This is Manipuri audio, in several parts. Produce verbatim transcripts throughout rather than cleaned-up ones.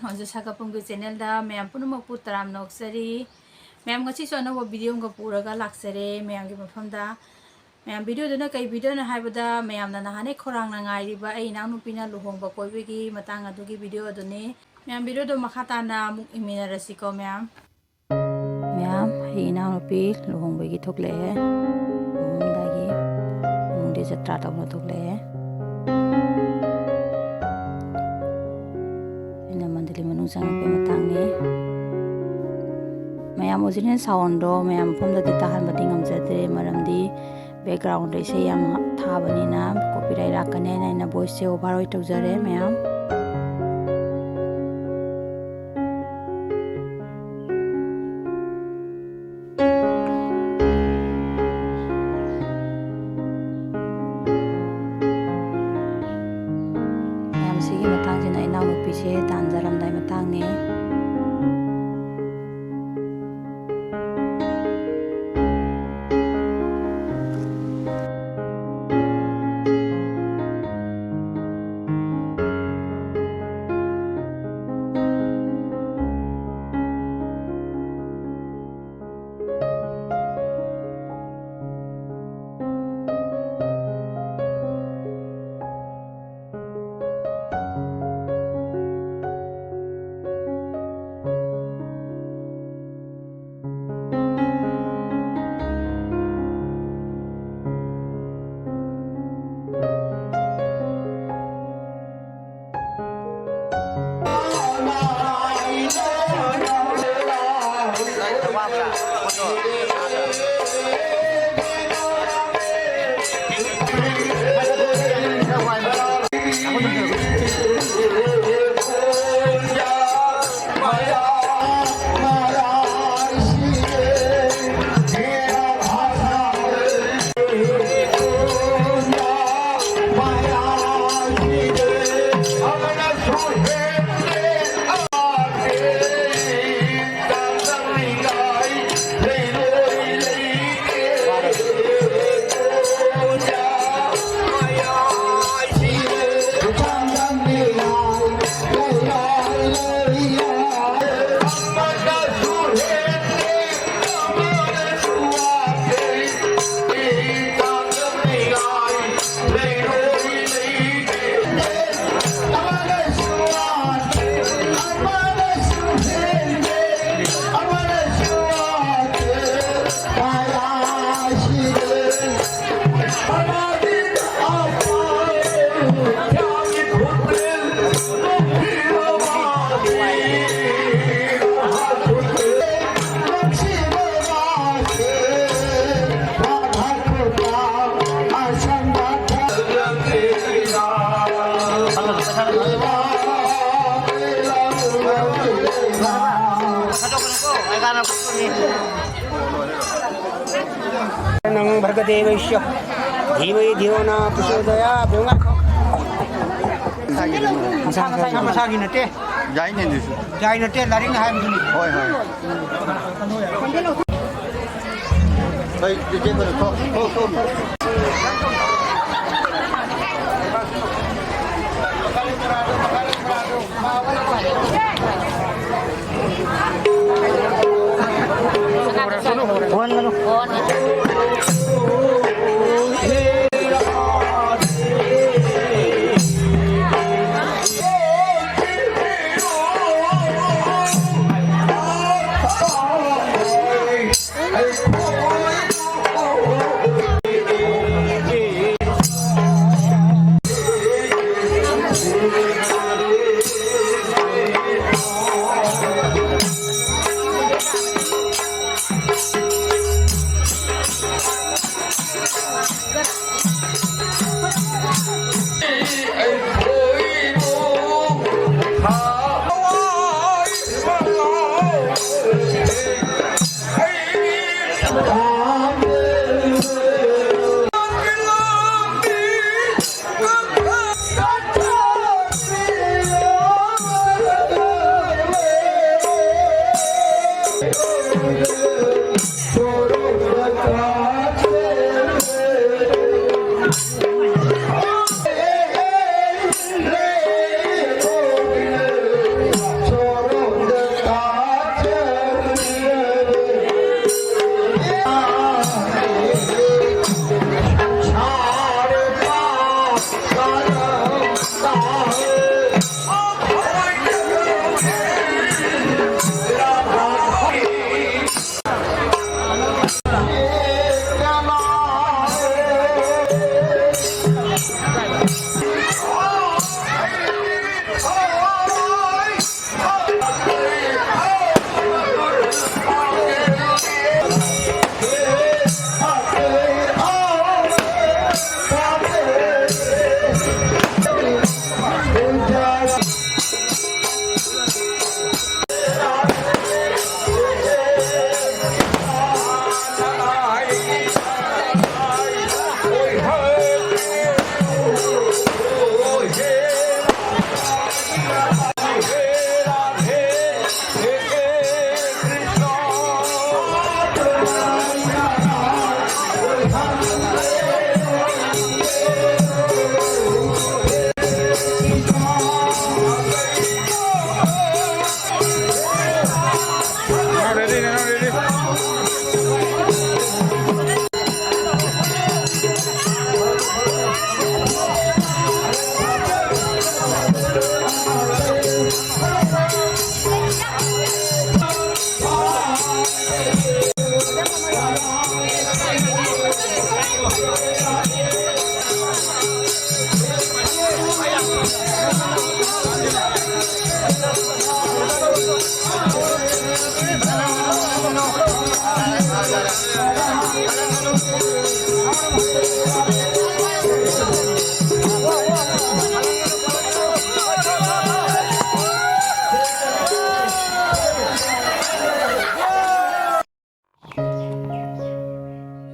ꯍꯧꯖꯤꯛ ꯁꯥꯒꯠꯐꯝꯒꯤ ꯆꯦꯅꯦꯜꯗ ꯃꯌꯥꯝ ꯄꯨꯝꯅꯃꯛꯄꯨ ꯇꯔꯥꯝꯅ ꯑꯣꯛꯆꯔꯤ꯫ ꯃꯌꯥꯝ, ꯉꯁꯤꯁꯨ ꯑꯅꯧꯕ ꯚꯤꯗꯤꯑꯣ ꯑꯃꯒ ꯄꯨꯔꯒ ꯂꯥꯛꯆꯔꯦ ꯃꯌꯥꯝꯒꯤ ꯃꯐꯝꯗ꯫ ꯃꯌꯥꯝ, ꯚꯤꯗꯤꯑꯣꯗꯨꯅ ꯀꯩ ꯚꯤꯗꯤꯑꯣꯅꯣ ꯍꯥꯏꯕꯗ, ꯃꯌꯥꯝꯅ ꯅꯍꯥꯟꯅꯩ ꯈꯧꯔꯥꯡꯅ ꯉꯥꯏꯔꯤꯕ ꯑꯩ ꯏꯅꯥꯎꯅꯨꯄꯤꯅ ꯂꯨꯍꯣꯡꯕ ꯀꯣꯏꯕꯒꯤ ꯃꯇꯥꯡ ꯑꯗꯨꯒꯤ ꯚꯤꯗꯤꯑꯣ ꯑꯗꯨꯅꯤ꯫ ꯃꯌꯥꯝ, ꯚꯤꯗꯤꯑꯣꯗꯣ ꯃꯈꯥ ꯇꯥꯅ ꯑꯃꯨꯛ ꯌꯦꯡꯃꯤꯟꯅꯔꯁꯤꯀꯣ ꯃꯌꯥꯝ꯫ ꯃꯌꯥꯝ, ꯑꯩ ꯏꯅꯥꯎꯅꯨꯄꯤ ꯂꯨꯍꯣꯡꯕꯒꯤ ꯊꯣꯛꯂꯛꯑꯦ꯫ ꯂꯨꯍꯣꯡꯉꯝꯗꯥꯏꯒꯤ ꯏꯃꯨꯡꯒꯤ ꯖꯇ꯭ꯔꯥ ꯇꯧꯅ ꯊꯣꯛꯂꯛꯑꯦ꯫ ꯑꯩꯅ ꯃꯟꯗꯂꯤ ꯃꯅꯨꯡ ꯆꯪꯉꯛꯄꯒꯤ ꯃꯇꯥꯡꯅꯤ꯫ ꯃꯌꯥꯝ, ꯑꯣꯔꯤꯖꯤꯅꯦꯜ ꯁꯥꯎꯟꯗꯣ ꯃꯌꯥꯝ ꯃꯐꯝꯗꯗꯤ ꯇꯥꯍꯟꯕꯗꯤ ꯉꯝꯖꯗ꯭ꯔꯦ, ꯃꯔꯝꯗꯤ ꯕꯦꯛꯒ꯭ꯔꯥꯎꯟꯗ ꯏꯁꯩ ꯌꯥꯝ ꯊꯥꯕꯅꯤꯅ ꯀꯣꯄꯤꯔꯥꯏꯠ ꯂꯥꯛꯀꯅꯤ ꯍꯥꯏꯅ ꯑꯩꯅ ꯚꯣꯏꯁꯁꯦ ꯑꯣꯚꯔ ꯑꯣꯏ ꯇꯧꯖꯔꯦ ꯃꯌꯥꯝ꯫ ꯃꯌꯥꯝ, ꯁꯤꯒꯤ ꯃꯇꯥꯡꯁꯤꯅ ꯏꯅꯥꯎꯅꯨꯄꯤꯁꯦ ꯇꯥꯟꯖꯔꯝꯗꯥꯏ ꯃꯇꯥꯡꯅꯦ꯫ ꯅꯪ ꯚꯔꯒ ꯗꯦꯕꯩꯁ꯭ꯌ ꯙꯤꯃꯍꯤ ꯙꯤꯌꯣ ꯅ ꯄ꯭ꯔꯆꯣꯗꯌꯥ ꯕꯦꯡꯒ ꯃꯁꯥ ꯃꯁꯥꯒꯤ ꯅꯠꯇꯦ꯫ ꯌꯥꯏꯅꯦ ꯑꯗꯨꯁꯨ꯫ ꯌꯥꯏ ꯅꯠꯇꯦ, ꯂꯥꯏꯔꯤꯛꯅ ꯍꯥꯏꯕꯗꯨꯅꯤ꯫ ꯍꯣꯏ, ꯍꯣꯏ꯫ ꯍꯣꯏ, ꯏꯆꯦ ꯀꯩꯅꯣ, ꯊꯣꯛ, ꯊꯣꯛ, ꯊꯣꯛ꯫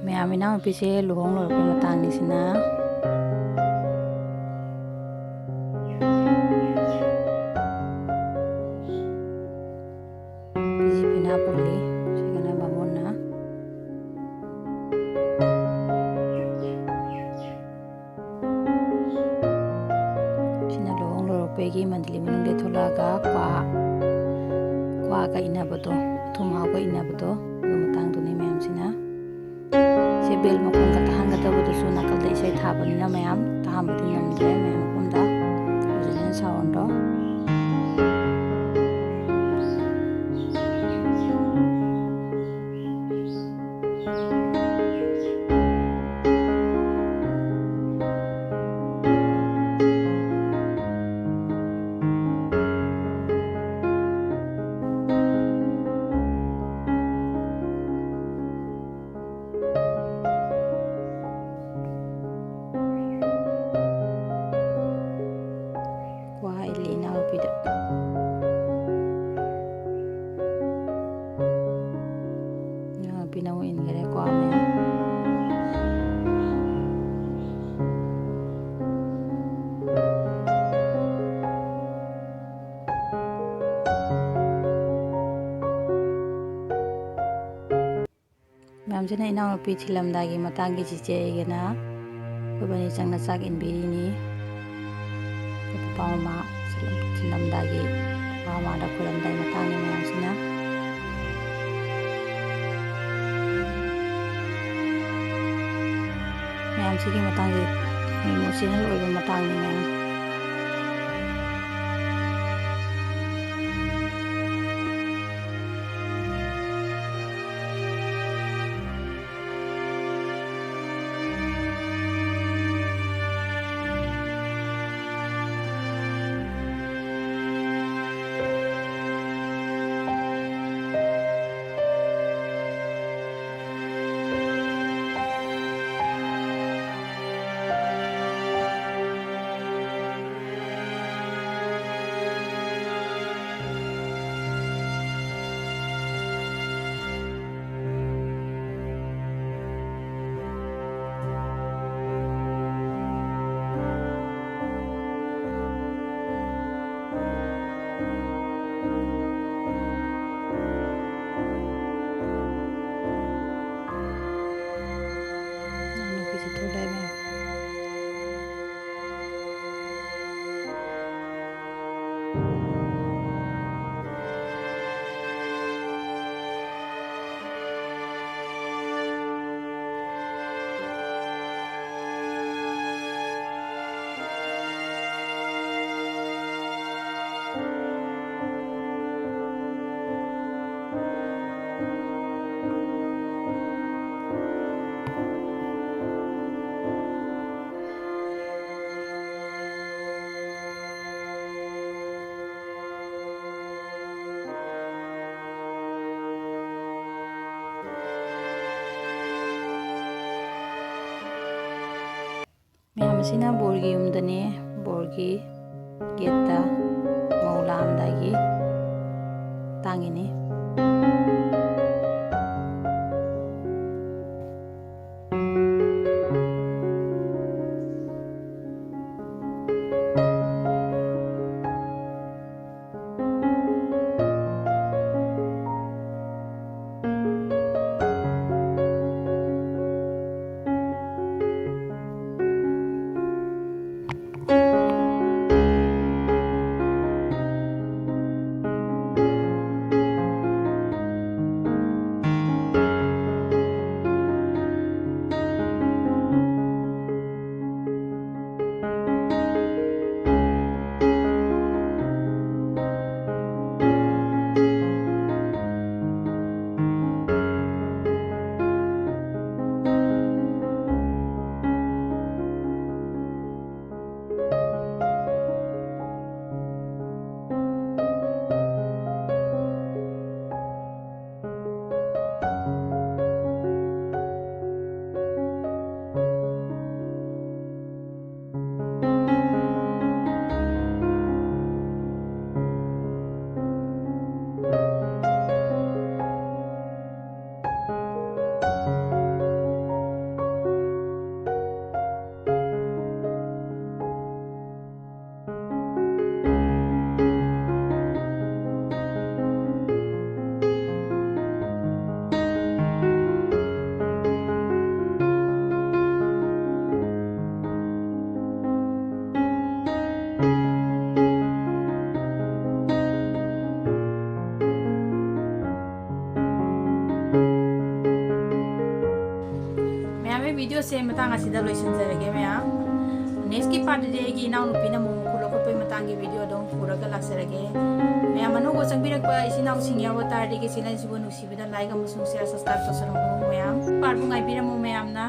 ꯃꯌꯥꯝ, ꯏꯅꯥꯎꯅꯨꯄꯤꯁꯦ ꯂꯨꯍꯣꯡ ꯂꯣꯏꯔꯛꯄꯩ ꯃꯇꯥꯡꯅꯤꯁꯤꯅ꯫ ꯐꯤꯖꯤ ꯐꯤꯅꯥ ꯄꯨꯜꯂꯤ꯫ ꯁꯤꯒꯅ ꯕꯥꯃꯣꯟꯅ꯫ ꯁꯤꯅ ꯂꯨꯍꯣꯡ ꯂꯣꯏꯔꯛꯄꯒꯤ ꯃꯟꯗꯂꯤ ꯃꯅꯨꯡꯗ ꯊꯣꯛꯂꯛꯑꯒ ꯀ꯭ꯋꯥ, ꯀ꯭ꯋꯥꯒ ꯏꯟꯅꯕꯗꯣ, ꯑꯊꯨꯝ ꯑꯍꯥꯎꯒ ꯏꯟꯅꯕꯗꯣ, ꯑꯗꯨ ꯃꯇꯥꯡꯗꯨꯅꯤ ꯃꯌꯥꯝꯁꯤꯅ꯫ ꯁꯤ ꯕꯦꯜ ꯃꯈꯣꯟꯒ ꯇꯥꯍꯟꯒꯗꯕꯗꯨꯁꯨ ꯅꯥꯀꯜꯗ ꯏꯁꯩ ꯊꯥꯕꯅꯤꯅ ꯃꯌꯥꯝ ꯇꯥꯍꯟꯕꯗꯤ ꯉꯝꯗ꯭ꯔꯦ ꯃꯌꯥꯝ ꯃꯐꯝꯗ꯫ ꯑꯣꯔꯤꯖꯤꯅꯦꯜ ꯁꯥꯎꯟꯗꯣ꯫ ꯀ꯭ꯋꯥ ꯏꯜꯂꯤ ꯏꯅꯥꯎꯅꯨꯄꯤꯗ꯫ ꯏꯅꯥꯎꯅꯨꯄꯤꯅ ꯑꯃꯨꯛ ꯏꯟꯈꯔꯦ ꯀ꯭ꯋꯥ ꯃꯌꯥꯝ꯫ ꯃꯌꯥꯝꯁꯤꯅ ꯏꯅꯥꯎꯅꯨꯄꯤ ꯊꯤꯜꯂꯝꯗꯥꯏꯒꯤ ꯃꯇꯥꯡꯒꯤ ꯆꯤꯆꯦ ꯑꯩꯒꯅ ꯑꯩꯈꯣꯏꯕꯥꯅꯤ ꯆꯪꯅ ꯆꯥꯛ ꯏꯟꯕꯤꯔꯤꯅꯤ꯫ ꯑꯩꯈꯣꯏ ꯄꯄꯥ ꯃꯃꯥ ꯊꯤꯜꯂꯝꯗꯥꯏꯒꯤ, ꯄꯄꯥ ꯃꯃꯥꯗ ꯈꯨꯔꯝꯗꯥꯏ ꯃꯇꯥꯡꯒꯤ ꯃꯌꯥꯝꯁꯤꯅ꯫ ꯃꯌꯥꯝꯁꯤꯒꯤ ꯃꯇꯥꯡꯁꯦ emotional ꯑꯣꯏꯕ ꯃꯇꯥꯡꯅꯤ ꯃꯌꯥꯝ꯫ ꯑꯁꯤꯅ ꯕꯣꯔꯒꯤ ꯌꯨꯝꯗꯅꯦ꯫ ꯕꯣꯔꯒꯤ ꯒꯦꯠꯇ ꯃꯧ ꯂꯥꯛꯑꯝꯗꯥꯏꯒꯤ ꯇꯥꯡꯉꯤꯅꯤ꯫ ꯃꯌꯥꯝ, ꯑꯩ video ꯁꯦ ꯃꯇꯥꯡ ꯑꯁꯤꯗ ꯂꯣꯏꯁꯤꯟꯖꯔꯒꯦ ꯃꯌꯥꯝ꯫ Next ꯀꯤ part ꯇꯗꯤ ꯑꯩꯒꯤ ꯏꯅꯥꯎꯅꯨꯄꯤꯅ ꯃꯣꯃꯣ ꯈꯨꯠ ꯂꯧꯈꯠꯄꯒꯤ ꯃꯇꯥꯡꯒꯤ video ꯑꯗꯨꯝ ꯄꯨꯔꯒ ꯂꯥꯛꯆꯔꯒꯦ꯫ ꯃꯌꯥꯝ ꯑꯅꯧꯕ ꯆꯪꯕꯤꯔꯛꯄ ꯏꯆꯤꯟ ꯏꯅꯥꯎꯁꯤꯡ ꯌꯥꯎꯕ ꯇꯥꯔꯗꯤ ꯑꯩꯒꯤ channel ꯁꯤꯕꯨ ꯅꯨꯡꯁꯤꯕꯤꯗꯨꯅ like ꯑꯃꯁꯨꯡ share, subscribe ꯇꯧꯁꯜꯂꯝꯃꯨ ꯃꯌꯥꯝ꯫ Part ꯕꯨ ꯉꯥꯏꯕꯤꯔꯝꯃꯨ ꯃꯌꯥꯝꯅ꯫